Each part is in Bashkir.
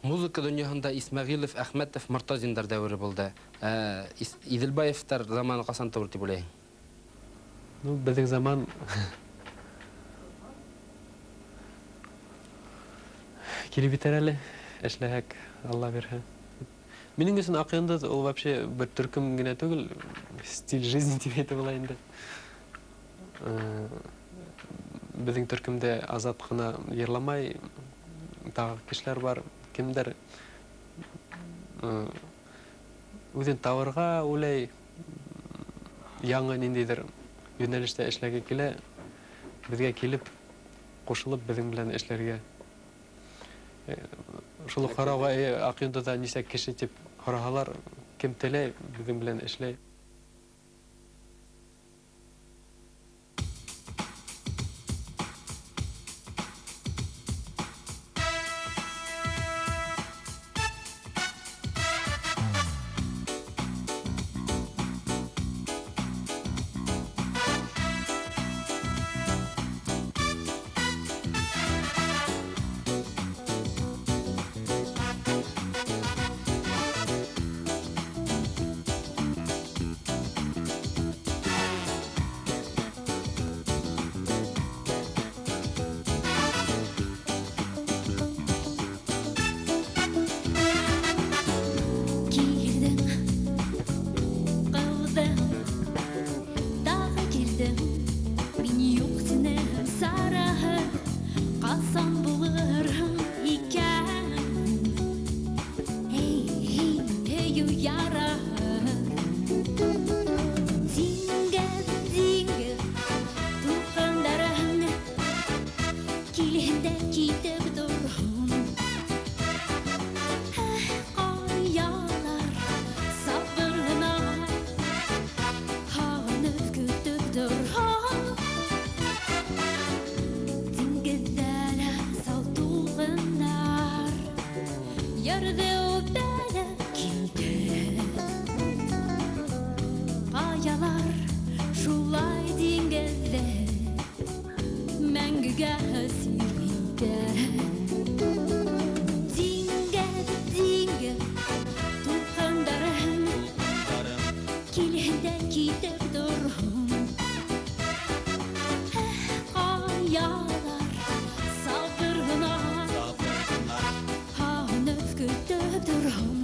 Музыка донъяһында Исмәғилов, Әхмәтов, Мортазиндар дәүере булды. Ә Иҙелбаевтар заманы ҡасан тыуыр тип уйлайһың? Ну, беҙҙең заман килеп етер әле, эшләһәк, Алла бирһә. Минең өсөн Аҡ йондоҙ ул вообще бер төркөм генә түгел, стиль жизни тип әйтеп була инде. Беҙҙең төркөмдә Азат ҡына йырламай, тағы кешеләр бар, кемдер үҙен табырға уйлай, яңы ниндәйҙер йүнәлештә эшләге килә, беҙгә килеп, ҡушылып беҙҙең белән эшләргә. Шул уҡ һорауға, Аҡ йондоҙҙа нисә кеше тип һораһалар, кем теләй, беҙҙең белән эшләй. Килдем, ҡыуҙым, тағы килдем. Мин юҡ тинем, сараһы ҡасан булырһың икән? Эй, һин һөйөү яраһы. Диңгеҙ, диңгеҙ, тулҡындарың килһен дә китеп торһон. Ҡаялар сабыр ғына һағынып көтөп торһон. Диңгеҙҙә лә сал тулҡындар ярҙы үбә лә китә. Ҡаялар шулай диңгеҙҙе мәңгегә һир итә. Диңгеҙ, диңгеҙ, тулҡындарың килһен дә китеп торһон. Ҡаялар сабыр ғына һағынып көтөп торһон.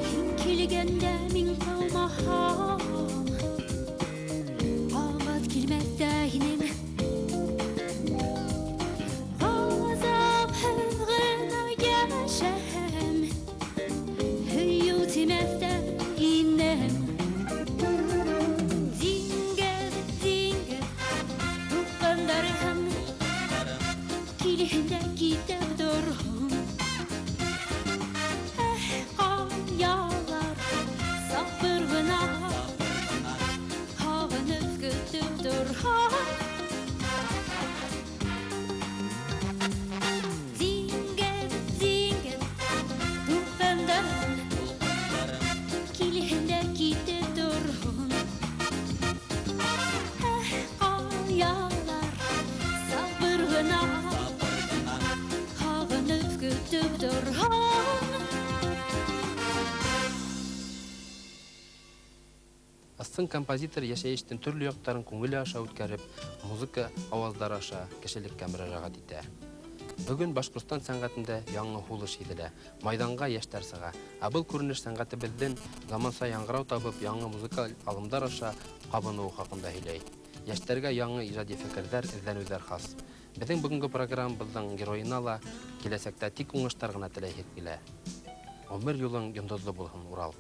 Һин килгәндә мин ҡалмаһам, ҡабат килмәҫ тә инем. Ғазапһыҙ ғына йәшәһәм, һөйөү тимәҫ тә инем. Диңгеҙ, диңгеҙ, тулҡындарың килһен дә китеп торһон. Ҡаялар сабыр ғына һағынып көтөп торһон. Диңгеҙ, диңгеҙ, тулҡындарың Ысын композитор йәшәйештең төрлө яҡтарын күңеле аша үткәреп, музыка ауаздары аша кешелеккә мөрәжәғәт итә. Бөгөн Башҡортостан сәнғәтендә яңы һулыш һиҙелә. Майҙанға йәштәр сыға. Ә был күренеш сәнғәтебеҙҙең заманса яңғырау табып, яңы музыкаль алымдар аша ҡабыныуы хаҡында һөйләй. Йәштәргә яңы ижади фекерҙәр, эҙләнеүҙәр хас. Беҙҙең бөгөнгө программабыҙҙың геройына ла киләсәктә тик уңыштар ғына теләйһе килә. Ғүмер юлың йондоҙло булһын, Урал.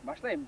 Башлайым.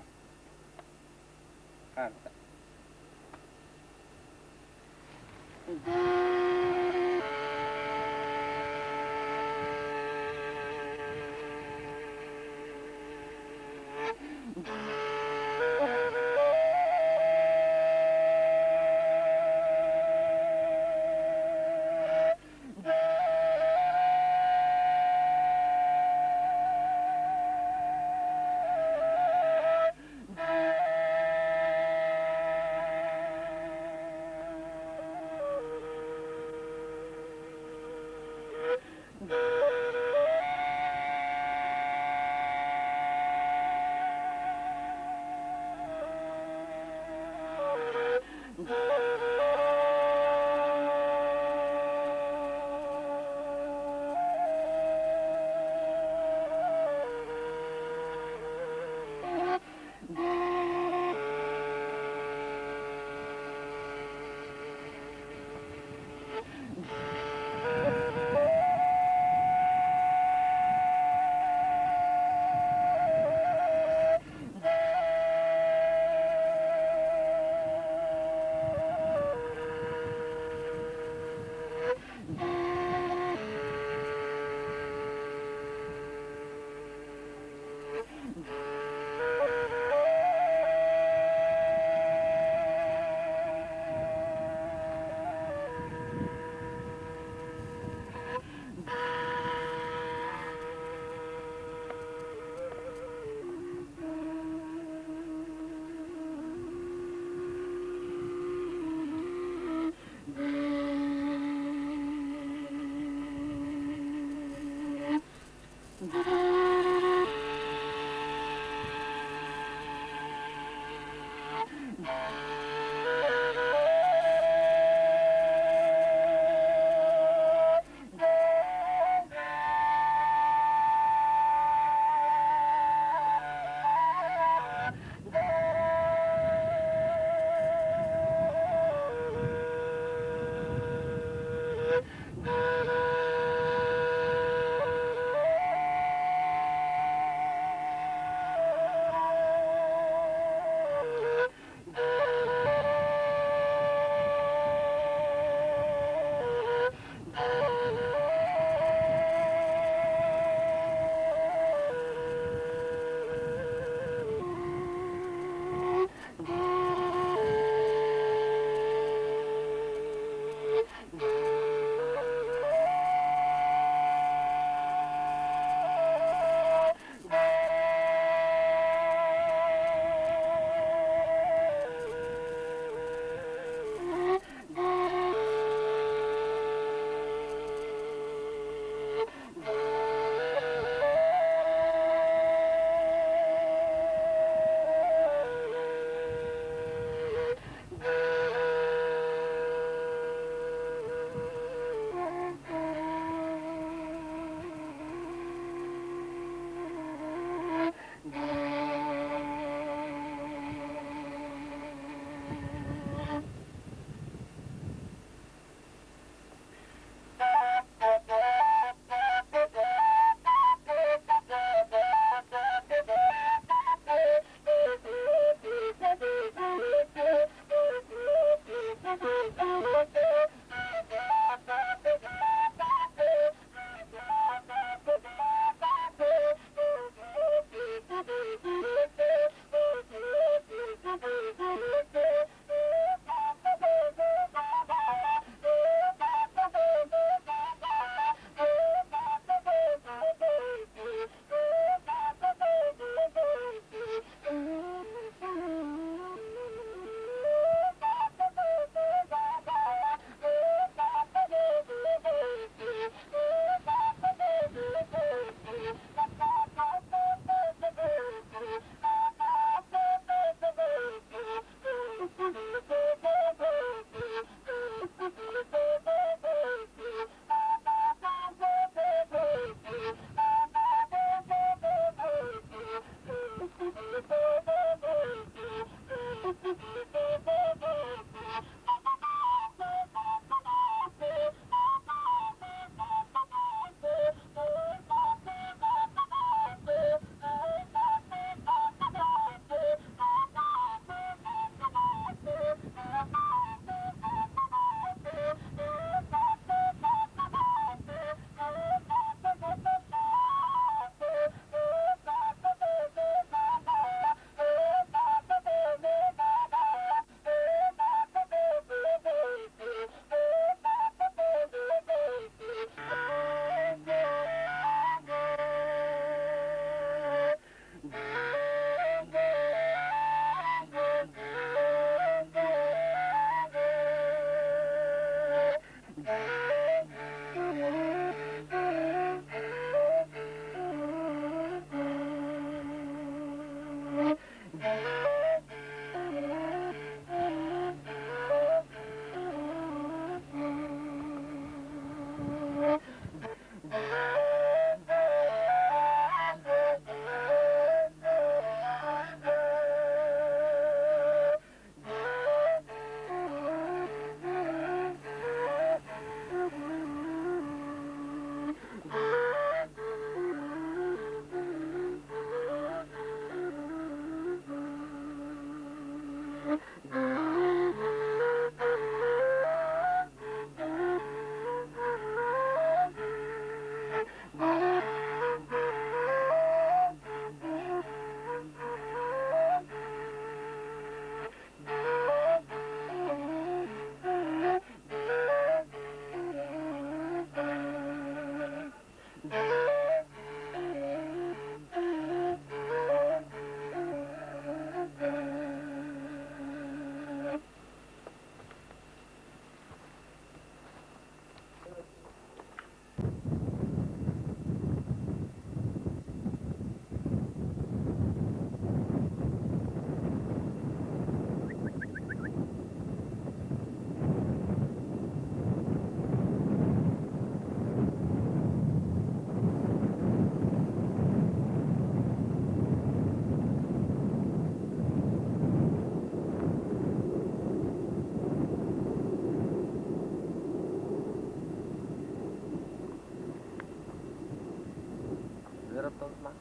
Камераны онотма.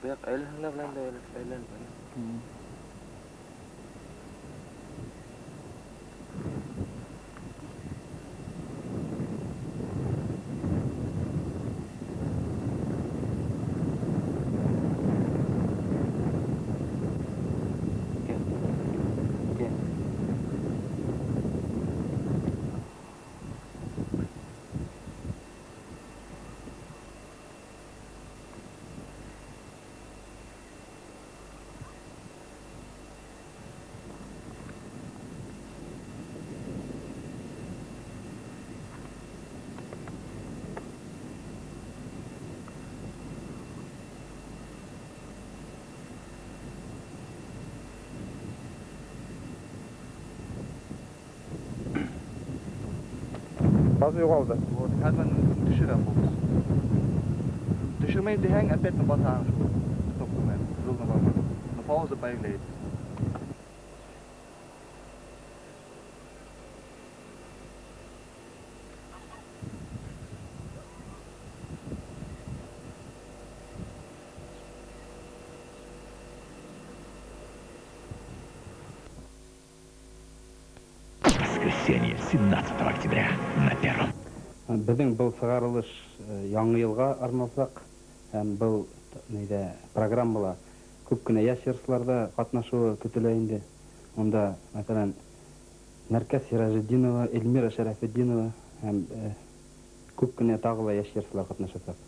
Быяҡ әйләнһең белән дә әйләнеп. Кил. Кил. Базы юғалды. Вот, хәҙер төшөрәм фокус. Төшөрмәйем тиһәң, опять баҫаһың шул кнопка менән, ҡыҙылны бармаҡ. Но пауза появляется. Воскресенье, 17 октября, на Первом. Беҙҙең был сығарылыш яңы йылға арналсаҡ, һәм был ниҙә программала күп кенә йәш йырсылар ҙа ҡатнашыуы көтөлә инде. Унда, мәҫәлән, Нәркәс Сиражетдинова, Эльмира Шәрәфетдинова һәм күп кенә тағы ла йәш йырсылар ҡатнашасаҡ.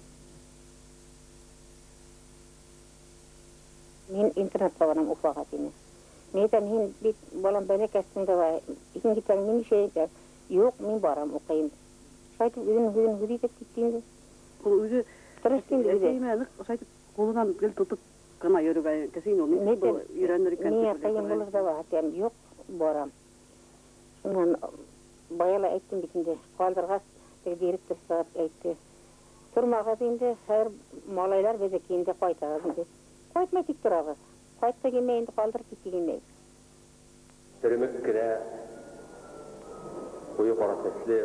Мин интернатҡа барам Уфаға тине. Мин әйтәм, һин бит балам бәләкәстең дә бар, һин китһәң мин нишләйем икән? Юҡ, мин барам, уҡыйым. Шулай итеп үҙен һүҙен һүҙ итеп китте инде. Ул үҙе Тырышты инде үҙе. Әсәйемә ныҡ шулай итеп ҡулынан гел тотоп ҡына йөрөгән кеше инде ул. Нисек был өйрәнер икән Миңә тип ҡыйын уйлай. булыр ҙа бар, тием, юҡ, барам. Шунан бая ла әйттем бит инде, ҡалдырғас, теге директор сығып әйтте. Тормағыҙ инде, хәҙер малайлар беҙҙеке инде ҡайтағыҙ инде. Ҡайтмай тик торабыҙ. Ҡайтты килмәй инде, ҡалдырып китте килмәй. Теремек кенә, ҡуйы ҡара сәсле,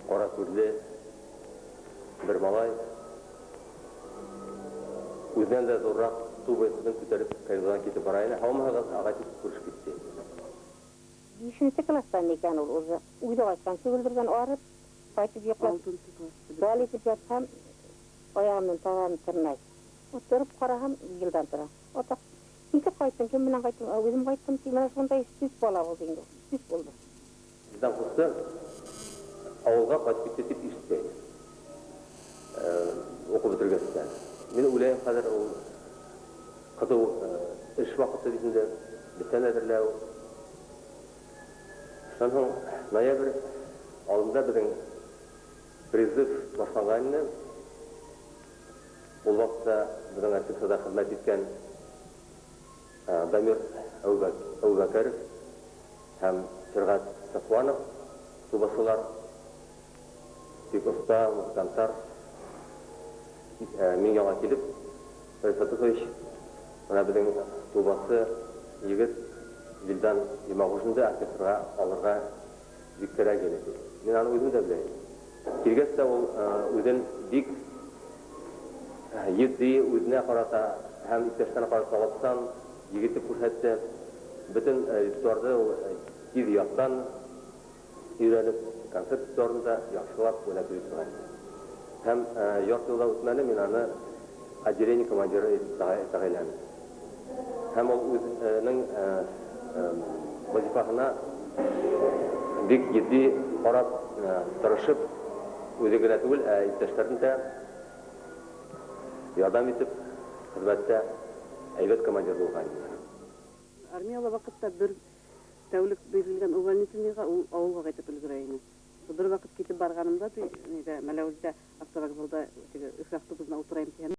ҡара күҙле бер малай үҙенән дә ҙурыраҡ тубасын күтәреп коридорҙан китеп бара ине. Һаумыһығыҙ, ағай, тип күрешеп китте. Бишенсе класстан икән ул уже. Үҙе ҡайтҡан, сөгөлдөрҙән арып, ҡайтып йоҡлап, Алтынсы класс. Бал итеп ятһам, аяғымдан табаным тырнай. Ултырып ҡараһам, йылдан тора. Атаҡ, нисек ҡайттың, кем менән ҡайттың? Үҙем ҡайттым, тим, менә шундай сүс бала булды инде. Сүс булды. Беҙҙән ҡусты ауылға ҡайтып китте тип ишеттем. Уҡып бөтөргәс тә. Мин уйлайым, хәҙер ул ҡыҙыу эш ваҡыты бит инде, бесән әҙерләү. Шунан һуң ноябрь алдында беҙҙең призыв башланған ине. Ул ваҡытта беҙҙең оркестрҙа хеҙмәт иткән Дамир Әүбәкәров һәм Фирғәт Сафуанов тубасылар, бик оҫта музыканттар. Мин яңа килеп, Фәрит Фатыхович, бына беҙҙең тубасы егет Вилдан Йомағужинды оркестрға алырға бик кәрәк ине, ти. Мин аны үҙем дә беләм. Килгәс тә ул үҙен бик етди, үҙенә ҡарата һәм иптәштәренә ҡарата талапсан егет итеп күрһәтте. Бөтөн репертуарҙы ул тиҙ яттан өйрәнеп, концерт репертуарында яҡшылап уйнап йөрөй торған ине. Һәм ярты йылда үтмәне, мин аны отделение командиры итеп тәғәйенләнем. Һәм ул үҙенең вазифаһына бик етди ҡарап, тырышып, үҙе генә түгел, ә иптәштәрен дә ярҙам итеп, хеҙмәттә әйбәт командир булған ине. Армияла ваҡытта бер тәүлек бирелгән увольнительныйға ул ауылға ҡайтып өлгөрә ине. Бер ваҡыт китеп барғанымда, ниҙә, Мәләүездә автовокзалда теге Өфө автобусына ултырайым тиһәм,